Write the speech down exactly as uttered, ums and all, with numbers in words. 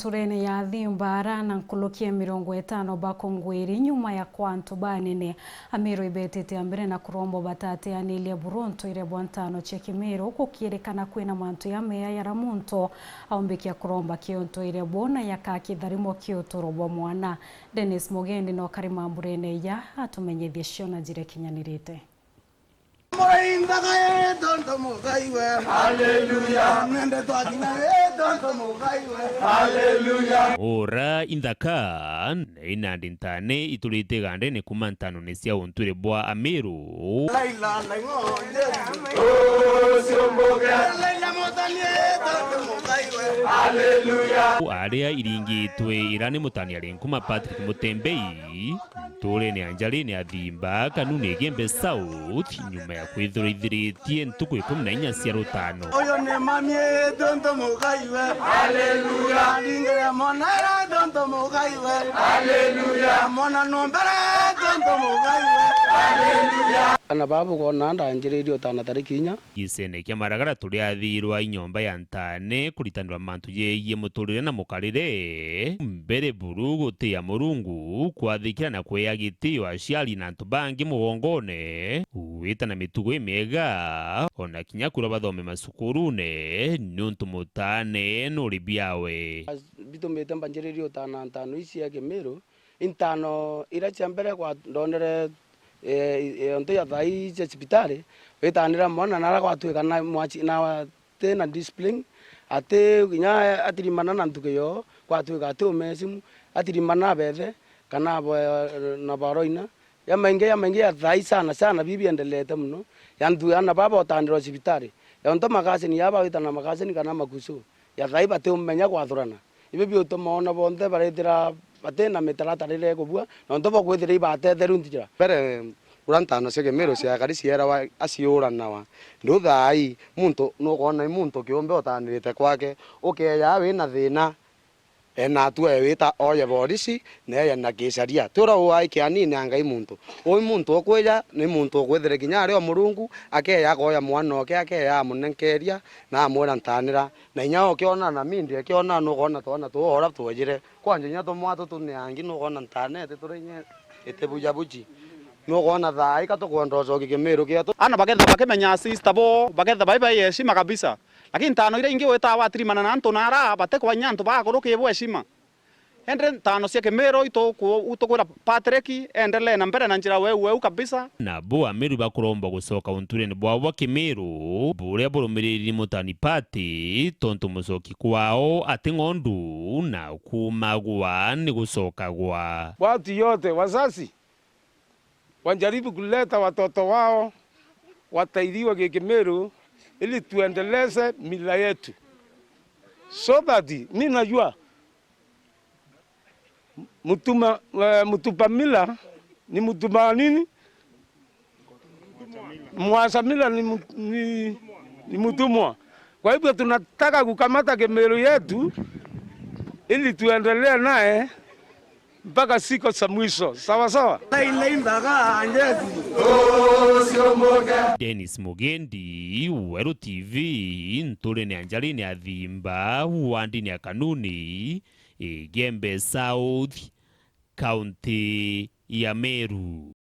Nturene ya Thimba, ara na nkuruki ya mirongo itano bakungwiri nyuma ya kwa antu banene. Amiru ibetite a mbere na kuromba batateaniria buru ntuire bwa ntano cia Kimiru, gukirikana kwina mantu ya meya yara muntu aumbikia kuromba kio ntuire bwo na yaka kitharimo kio uturo bwa mwana. Dennis Mugendi no kari mamburene ya atumenyithie ciona jire kinyanirite. Muraingaga ii tontu Mugai we. Haleluya. Nende twakinya ii tontu Mugai we. Haleluya. Ura inthaka na inandi ntane iturite igandene kuma ntanone cia untwire bwa Amiru. Laila na ing'onje. Ucio mboga. Laila mutani ii tontu Mugai we. Haleluya. Aria iringitwe ira ni mutani ari nkuma Patrick Mutembei. Nturene ya Njarine ya Thimba, Kanuni Igembe South, nyuma ya kwithirwa ithiritie ntuku ikumi na inya cia rutano. Uyu ni mami tontu Mugai we. Haleluya. Ndingire mwana ira tontu Mugai we. Haleluya. Mwana nombere tontu Mugai we. Haleluya. Ana babu kona ndanjiririe utana tariki inya. Gisene kia Maragara turiathirwa i nyomba ya ntane kuritanirwa mantu jegie muturire na mukarire. Mbere buru gutia Murungu, kwathikira na kwea gitio aciari na antu bangi mugongone, gwita na mitugo imiega, ona kinya kuria bathome macukurune, niuntu mutane nuri biawe. Bitumite mbanjiririe utana ntano ici cia Kimiru, intano iria cia mbere kwa ndonere, eh, i-, onto ya thai cia cibitari, witanira mwana nara gwatwika na mwachi, na ati na discipline, ati kinya atirimana na nthuki yo, gwatwika ati umesimu, atirimana abethe, kana abo, na baroina. Ya maingi, ya maingi ya thai sana sana, bibi endelete muno. Ya nthu, ana baba utanirwa cibitari. Ya onto makasini ya bawita na makasini kana makusu. Ya thai batiumenya kwathurana. Ibi biutuma ona bonthe barethira bati na mitaratara iria ikubua, nontu bwa kwithira ibatetheru njira. Mbere, uria ntano cia Kimiru ciakari cierawa aciuranawa. Ndu thaai, muntu nukwona i muntu kiumbe utanirite kwake, ukeeja wina thina, ena atua ewita oye borisi, na eye na kicaria. Ti uria uai kianine a Ngai muntu. Ui muntu ukwija, ni muntu ukwithire kinya ari o Murungu, akeeja akoya mwana oke, akeeja amunenkeria, na amwira ntanira. Na inya ukiona na media ikiona, nukwona twana tuu ura twejire. Kwanja inya tumwa tutu ni angi, nukwona ntane iti turi inya iti bujabuji. Nukwona thaai ka tukwenda ucoki Kimiru kietu. Ana baketha bakimenya sister bo, baketha bai bai heshima kabisa. Lakini ntano iria ingi witaga watirimana na antu nara, batikwa inya antu bakuru ki bo heshima. Ende ntano cia Kimiru itu ku-, tukwira Patrick, endelee na mbere na njira weu weu kabisa. Nabo Amiru bakuromba gucoka unturene bwao bwa Kimiru, buria burumiriri ni mutani Pati, tontu mucoki kwao ati ng'ondu na kumagwa ni gucokagwa. Watu yote, wazazi, wajaribu kuleta watoto wao watairiwe Kikimiru ili tuendeleze mila yetu. So that, mi najua mtuma, eh, mtupa mila ni mtuma nini? Mwacha mila ni, mu-, ni, ni mtumwa. Kwa hivyo tunataka kukamata Kimiru yetu ili tuendelee naye mpaka siku za mwisho. Sawa sawa? Dennis Mugendi, Weru T V, nturene ya Njarine ya Thimba, wandini ya Kanuni, Igembe South, kaunti ya Meru.